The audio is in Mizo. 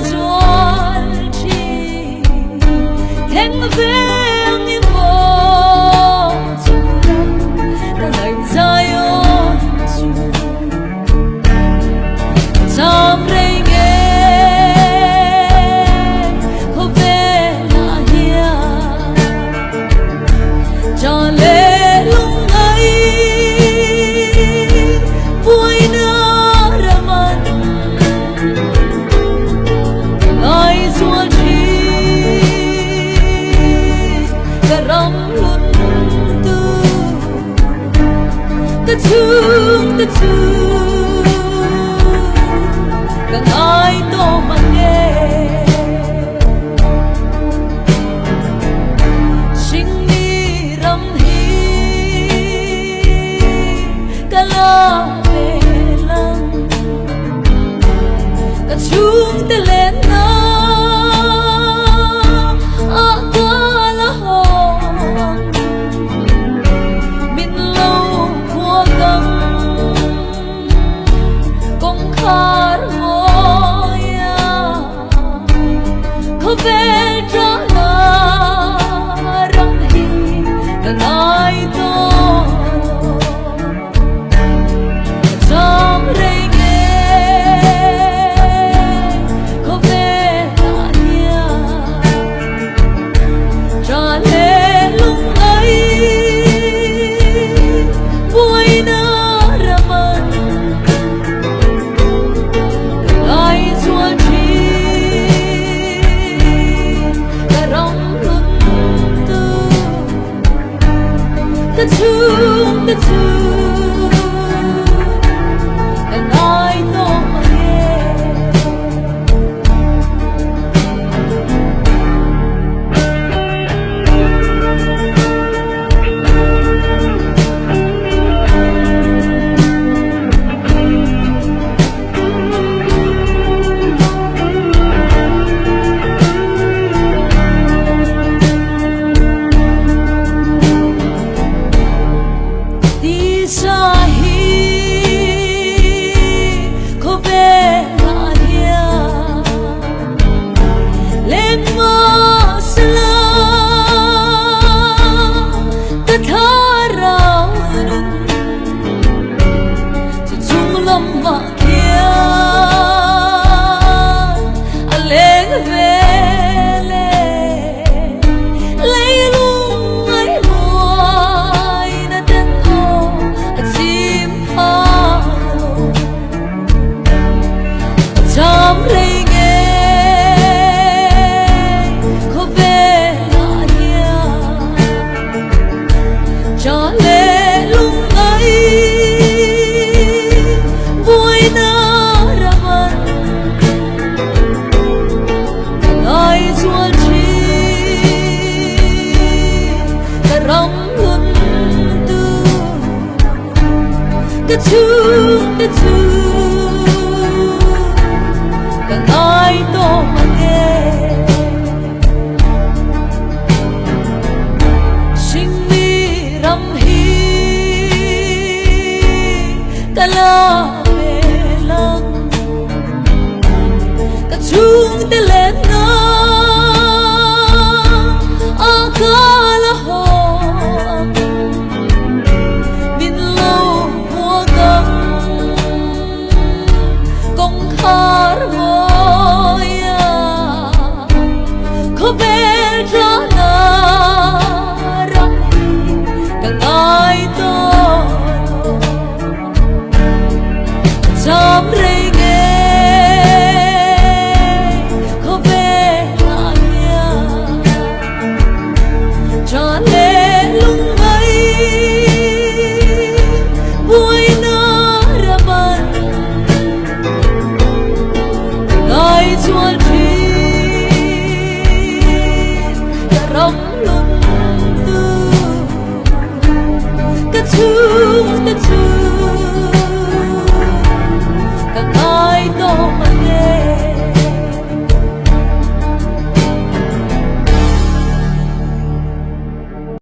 Zual thin Thleng ve ang i maw Chu ram ka ngaih Zion chu Cham rei nge khawvelah hian Cha leh lungngai buaina raman Ka ngai zual thin ka ram hlun tu Ka chhung te chu ka ngai tawh mang e. Hringmi ram hi ka la ve lang. Ka chhungte lenna ah ka la hawng. Min lo khuak ang kawngkhar mawia khawvel tana ram hi ka ngai tawh lo. Ka cham rei nge khawvelah hian Cha leh lungngai buaina raman ka ngai zual thin ka ram hlun tu ka chhung te chu ka ngai tawh mang e. Tisa hi khawvelah hian Lengmahsela ka thlarau nun chu chung lamah khian a leng ve le. Leilung ngaihluai na ten aw a chim phah lo. Cham rei nge khawvelah hian cha leh lungngai buaina raman ka ngai zual thin ka ram hlun tu. Ka chhung te chu ka ngai tawh mang e. Hringmi ram hi ka la ve lang. Ka chhung te lenna a ka la haw ang. Min lo hmuak ang kawngkhar mawia khawvel tana ram hi ka ngai tawh lo. Cham rei nge khawvelah hian Cha leh lungngai buaina raman ngai chuan thin ka ram lun tu ka chhung.